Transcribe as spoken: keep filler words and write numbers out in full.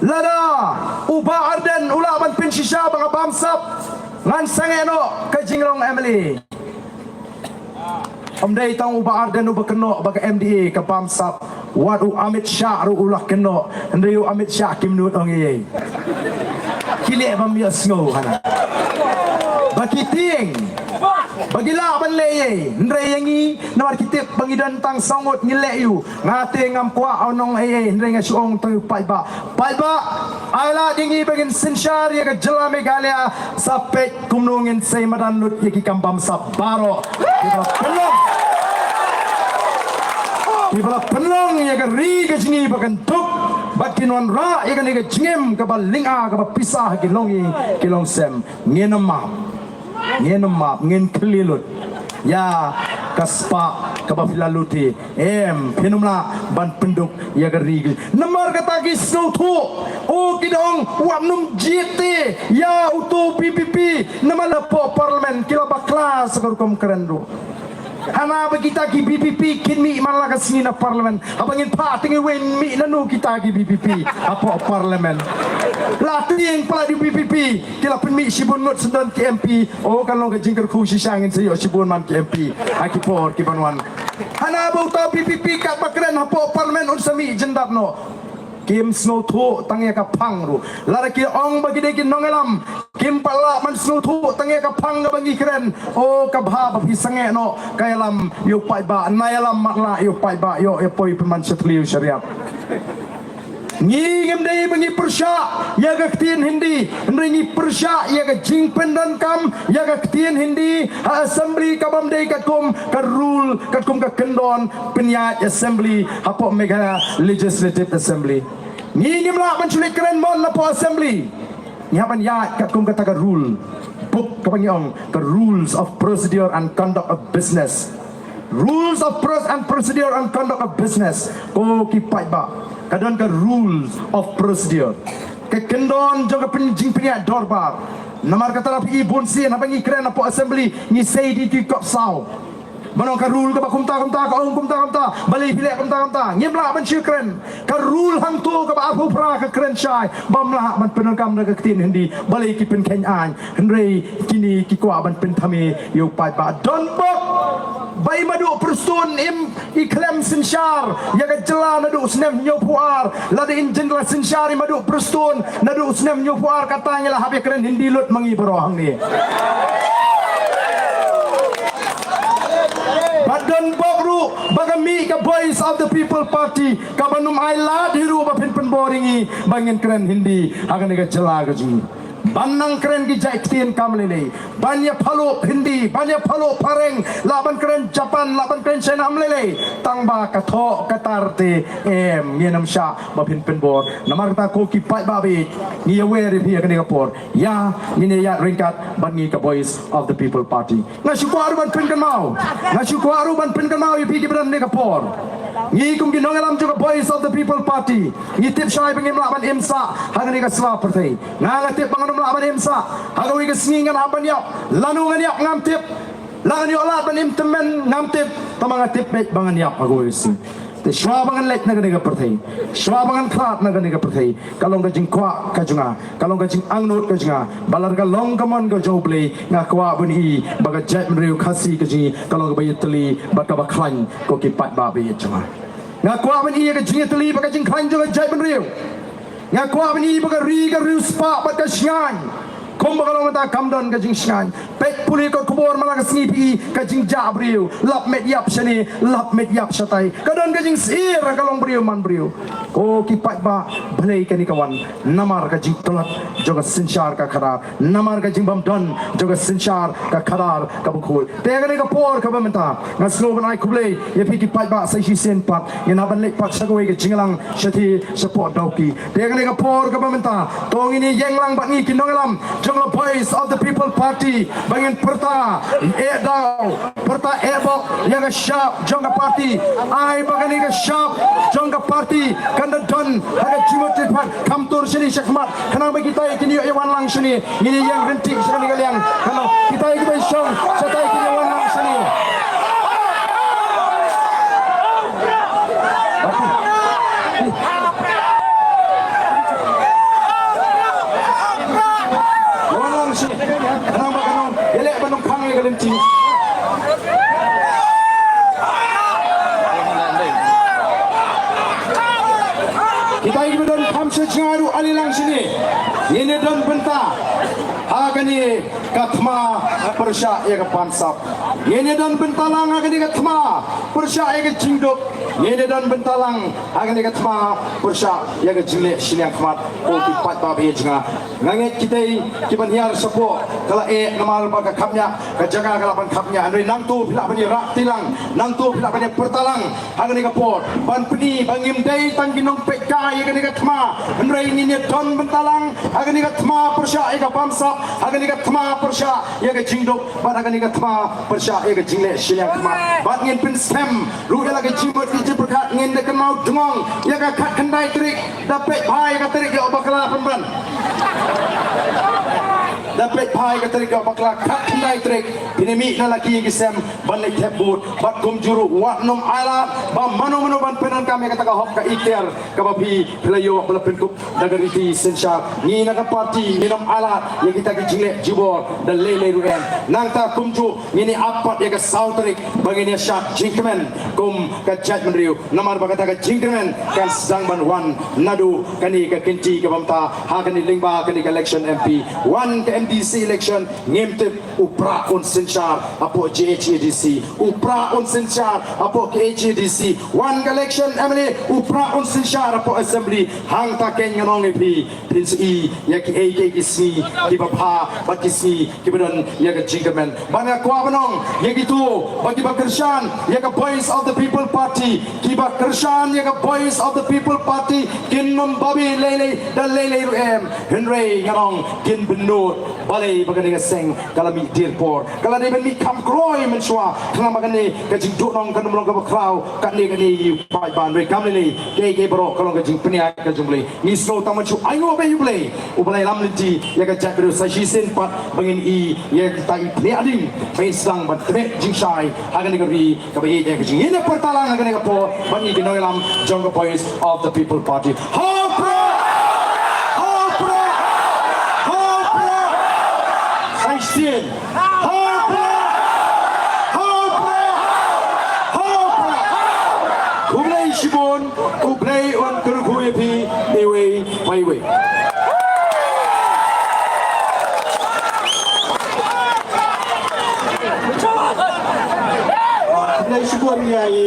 Lada u Bah Ardent u lah ban pynshisha ba nga bamsap, ngan sangeh noh ka jinglong M L A. Ym dei tang u Bah Ardent uba kynnoh ba ka M D A ka bamsap, wat u Amit Shah ruh u lah kynnoh, hynrei u Amit Shah kim nud ong ei ei. Ki leh bym ïohsngew hana. Ba ki tieng, ba ki lah ban leh ei ei, hynrei ïa ngi namar ki tip ba ngi don tang saw ngut ngi leh ïa u. Nga te ngam kwah ong ei ei, hynrei nga shu ong tang ïa u paidbah. Paidbah, ai lad ïa ngi ba ngin synshar ïa ka jylla Meghalaya, sa peit kumno ngin sei madan lut ïa ki kam bamsap baroh. Kiba la pynlong, kiba la pynlong ïa ka ri ka jong ngi ba kan duk, bad kin wanrah ïa kane ka jingim kaba lynga kaba pisa ha ki longïing ki longsem. Ngin ym map. Ngin ym map, ngin khlieh lut ïa ka spah kaba phi la lut hi. Em, phin ym lah ban pynduk ïa ka ri. Namar kata ki sngewthuh, o ki da ong wat nym jied te ïa uto u V P P, namar hapoh Parliament ki la bakla sa ka rukom kren ruh. Hana ba kita ki V P P kin mih man la ka sngi na Parliament. Haba ngin phah tang iwei, mih nano kita ki V P P hapoh Parliament? La tieng palat ïa u V P P, ki la pynmih shibun ngut, shen don ki M P. O, kan long ka jingkyrkhu shisha, ngin sa ïoh shibun man ki M P ha ki por ki ban wan. Hana ba uta u V P P katba kren hapoh Parliament un sa mih jyndat noh. Kim sngewthuh tang ïa ka phang ruh. Lada ki ong ba ki dei ki nongïalam, kim pat lah ban sngewthuh tang ïa ka phang kaba ngi kren. O, ka bha ba phi sangeh noh ka ïalam ïa u paidbah, na ïalam matlah ïa u paidbah, ïoh ïa poi pynban sha thliew sha riat. Ngi ngim dei ba ngi pyrshah ïa ka ktien Hindi, hynrei ngi pyrshah ïa ka jingpyndonkam ïa ka ktien Hindi ha Assembly, ka bym dei katkum ka rule, katkum ka kyndon pynïaid Assembly hapoh Meghalaya Legislative Assembly. Ngi ngim lah ban shu leit kren mon napoh Assembly. Ngi hap ban ïaid katkum kata ka rule book kaba ngi ong ka Rules of Procedure and Conduct of Business. Rules of Pro- and Procedure and Conduct of Business. Ko ki paidbah, ka don ka Rules of Procedure, ka kyndon jong ka pyn- jingpynïaid dorbar. Namar kata la phi i bun sien haba ngi kren hapoh Assembly ngi sei da ki kot saw. Ban ong ka rule kaba kumta kumta, ka ong kumta kumta, balei phi leh kumta kumta. Ngim lah ban shu kren. Ka rule hangto kaba arphew phra ka kren shai, bym lah ban pyndonkam da ka ktien Hindi, balei ki pynkheiñ aiñ. Hynrei kine ki kwah ban pynthame ïa u paidbah. Don bok ba i Maduh Prestone im i khlem synshar ïa ka jylla naduh u snem hynñiewphew ar. Lada in jin la synshar i Maduh Prestone naduh u snem hynñiewphew ar, kata ngi la hap ïa kren Hindi lut ma ngi baroh hangne. Bad don bok ruh ba ka mih ka Voice of the People Party, kaba nym ailad hi ruh ba phin pynbor ïa ngi ba ngin kren Hindi ha kane ka jylla ka jong ngi. Ban nang kren ki jait ktien kam lei lei, ban ïa phaluh Hindi, ban ïa phaluh phareng, lah ban kren Japan, lah ban kren China, ym lei lei. Tang ba ka thoh ka tar te, em, ngin ym shah ba phin pynbor. Namar kata ko ki paidbah ba ïeit, ngi ïa wer ïa phi ha kane ka por. Ïa, ngin ïa ïaid ryngkat bad ngi ka Voice of the People Party. Nga shu kwah ruh ban pynkynmaw, nga shu kwah ruh ban pynkynmaw ïa phi kiba don ha kane ka por. Ngi kum ki nongïalam jong ka Voice of the People Party, ngi tip shai ba ngim lah ban im sah ha kane ka sla pyrthei. Nga, nga tip ba ngan ym lah ban im sah. Ha kawei ka sngi ngan hap ban ïap. Lano ngan ïap ngam tip. La ngan ïoh lad ban im tymmen ngam tip. Tangba nga tip beit ba ngan ïap ha kawei ka sngi. Te shuwa ba ngan leit na kane ka pyrthei, shuwa ba ngan khlad na kane ka pyrthei, ka long ka jingkwah ka jong nga, ka long ka jingangnud ka jong nga, ba lada ka long ka mon ka jong U Blei, nga kwah ban i ba ka jaitbynriew Khasi ka jong ngi ka long kaba ïatylli bad kaba khlaiñ, ko ki paidbah ba ïeit jong nga. Nga kwah ban i ïa ka jingïatylli bad ka jingkhlaiñ jong ka jaitbynriew. Nga kwah ban i ba ka ri ka riewspah bad ka shngaiñ. Kumba ka long mynta kam don ka jingshngaiñ. Peit pule kot khubor man la ka sngi phi i ka jingjah briew, lap met ïap shane, lap met ïap shatai. Ka don ka jingsyier ha ka long briew man briew. Ko ki paidbah, balei kane ka wan? Namar ka jingtlot jong ka synshar ka khadar. Namar ka jingbymdon jong ka synshar ka khadar kaba khuid. Te ha kane ka por kaba mynta nga sngew ban ai khublei ïa phi ki paidbah sa shisien pat. Ngin hap ban leit pat sha kawei ka jingïalang shathie shapoh Dawki. Te ha kane ka por kaba mynta to ngin ïeng lang bad ngi ki nongïalam jong la Voice of the People Party ba ngin pyrta eh daw, pyrta eh bok ïa ka shap jong ka party. Ai ba kane ka shap jong ka party kan da don ha ka jingmut jingpyrkhat. Kham tur shane shakhmat khnang ba kita kin ïoh ïa wan lang shane. Ngin ïeng ryntih sha kane ka liang. Kano kita kiba shong shatai kin ïoh wan lang shane. Ba don kham sha jngai ruh, ale lang shane. Ngin ïa don bynta ha kane ka thma pyrshah ïa ka bamsap. Ngin ïa don bynta lang ha kane ka thma pyrshah ïa ka jingduk. Ngin ïa don bynta lang ha kane ka thma pyrshah ïa ka jingleh shiliang khmat. Ko ki paidbah ba ïeit jong nga, nga ngeit kitei kiban hiar shapoh ka la eh namar ba ka khapngiah, ka jaka ka lah ban khapngiah. Hynrei nangto phi lah ban ïarap ti lang, nangto phi lah ban ïa pyrta lang ha kane ka por ban pyni ba ngim dei tang ki nongpeitkai ïa kane ka thma, hynrei ngin ïa don bynta lang ha kane ka thma pyrshah ïa ka bamsap, ha kane ka thma pyrshah ïa ka jingduk, bad ha kane ka thma pyrshah ïa ka jingleh shiliang khmat. Bad ngin pynstem ruh ïa la ka jingmut ka jingpyrkhat, ngin da kynmaw dngong ïa ka khatkhyndai tarik. Da peit bha ïa ka tarik ïa u bakla pynban. Da peit bha ïa ka tarik ïa u bakla, khatkhyndai tarik. Phin ïa mih na la ki ïing ki sem ban leit thep vote. Bad kumjuh ruh wat nym ailad ba mano mano ban pyndonkam ïa kata ka hok ka ikhtiar kaba phi, phi la ïoh ba la pynkup da ka riti synshar. Ngi na ka party ngin nym ailad ïa kita ki jingleh jubor da lei lei ruh em. Nangta kumjuh ngin ïa ap pat ïa ka saw tarik ba ngin ïa shad jingkmen kum ka jaitbynriew. Namar ba kata ka jingkmen kan sdang ban wan naduh kane ka kynti kaba mynta ha kane lyngba kane ka election M P. Wan ka M D C election, ngim tip, u Prah un synshar hapoh J H A D C, u Prah un synshar hapoh K H A D C. Wan ka election M L A, u Prah un synshar hapoh Assembly. Hangta keiñ ngan ong ïa phi, phin sa ïohi ïa kiei kiei ki sngi kiba bha bad ki sngi kiba don ïa ka jingkmen. Bad nga kwah ban ong ïa kito ba kiba kyrshan ïa ka Voice of the People Party, kiba kyrshan ïa ka Voice of the People Party kin nym babe lei lei da lei lei ruh em. Hynrei ngan ong kin bynnud balei ba kane ka seng ka la mih dier por, ka la dei ban mih kham kloi mynshuwa. Khnang ba kane ka jingduhnong kan ym long kaba khraw katne katne ïa u paidbah. Hynrei kam lei lei, kaei kaei baroh ka long ka jingpynïaid ka jong U Blei. Ngi sngew tang ban shu ainguh beit ïa U Blei, U Blei lam lynti ïa ka jaitbynriew sa shisien pat ba ngin ïohi ïa kita i pynïaid ding ba ngin sdang ban tbeh jingshai ha kane ka ri kaba ïeit ïa ka jingïaid pyrta lang ha kane ka por ban ïohi ki nongïalam jong ka Voice of the People Party. Ha u Prah! Ha u Prah! Ha u Prah! Sa shisien. Ha u Prah! Ha u Prah! Ha u Prah! Khublei shibun, U Blei un kyrkhu ïa phi iwei pa iwei. Khublei shibun ïa i